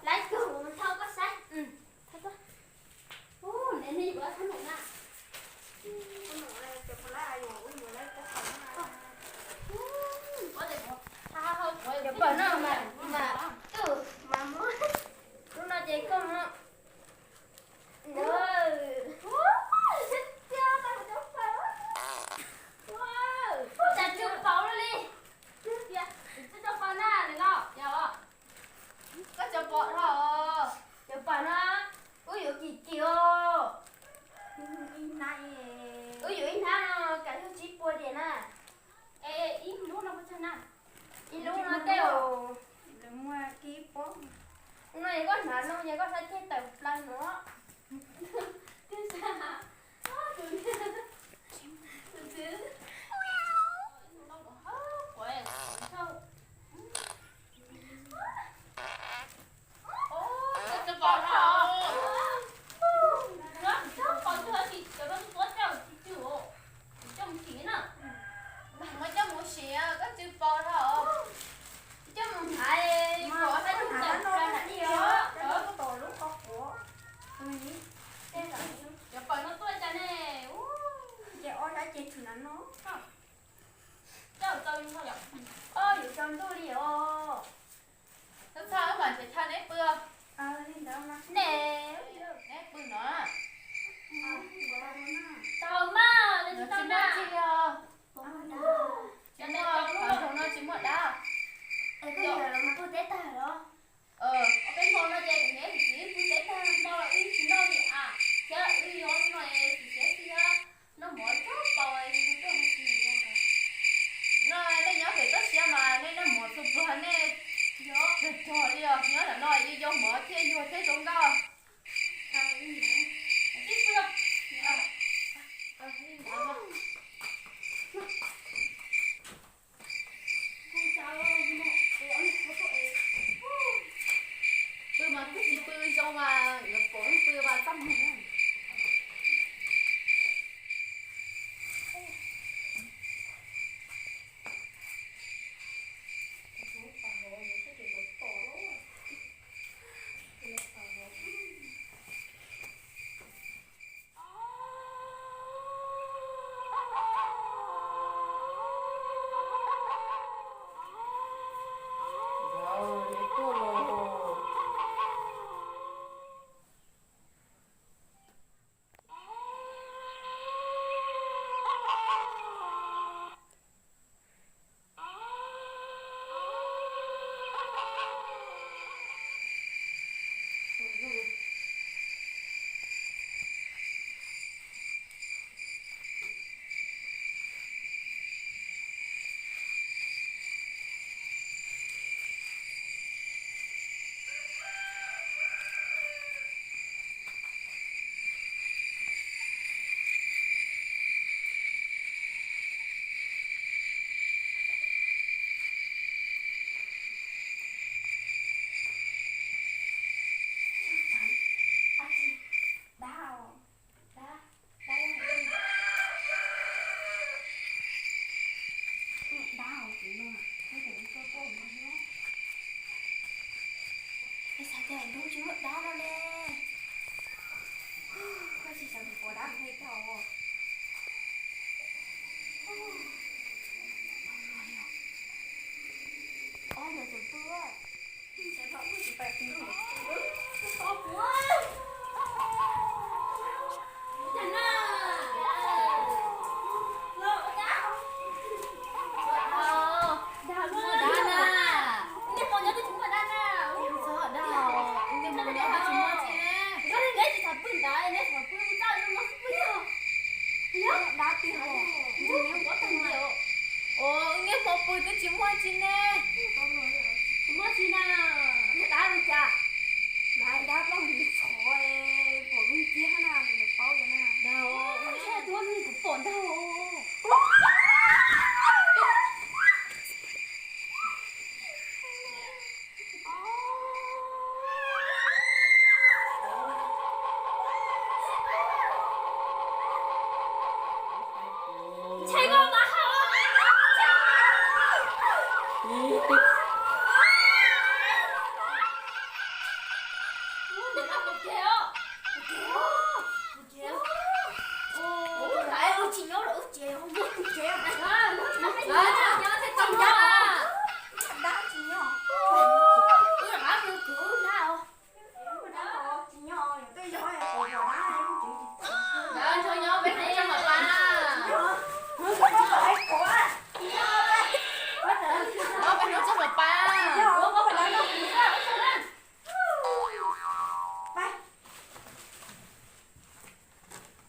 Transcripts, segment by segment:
Laib tug thauj koj saib. Ub, nej yuav thauj num na. Cov pawg no mas, mas, mas muab. Lub no ces koj. Cas tsw pauv li. Tias, tsw pauv na, no, yog. Koj cov pom dhau, cov pom no, wb yuav kim kim os. Wb yuav ib hnab no kav yog tsib puas diam na. Es ib lub no puas tsawg na? Ib lub no tej, lawv muaj kib pob. No yog koj hnav no yog koj saib ceg tawm plaws no. Cov pom no, cov pom no, cov no tuav coj tsis cw, coj mus kim na. Muab coj mus sim, koj tsw pom no, coj mus hnav, pom saib ceg tawm plaws na. Cov pom no tuaj cas ne? Ces ob sab ces tsis na no. Coj tau, o, yuav tsaus ntuj li os. Txhob txhawj, wb mam nrhiav chaw neb pw. Neb, neb pw no. Tau mas, tsis muaj tsi os. Tsis muaj, qhov nroog no tsis muaj dab. Peb hmo no ces kuv niam txiv pw teb tag hmo los wb tsis noj li as, thiab wb yuav no es tsis siav xwb thiab. Noj mov tsob paus es kuv tuaj mus tsis mus. No nej nyob pem toj siab mas nej noj mov txhua pluag nej cog cog li os, nyob ntawm no yuav mov thiaj yuag thiab zoo nkauj. Pw mas twb tsis pw zoo mas yuav pom pw mas txaj muag. Dab, dab, dab. Dab hauv kuv no, ib tus ib tuaj tuaj no. Es xav tias nrog tsis muaj dab no ne. Koj tsis xav tus pos dab mus hais tau. Ob ntawd tus pw. Ua, wb niaj hmo pw twb tsis muaj tsi ne. Tsis muaj tsi na. Dab li cas? Dab plaub hlis txhov, pom lub nciab na, nws paub yog na. Dab, ua, ua, ua, kuv pom ntag.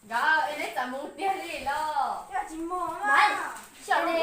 Nkawd es neb txawm mus tiag li los? Xyov ne,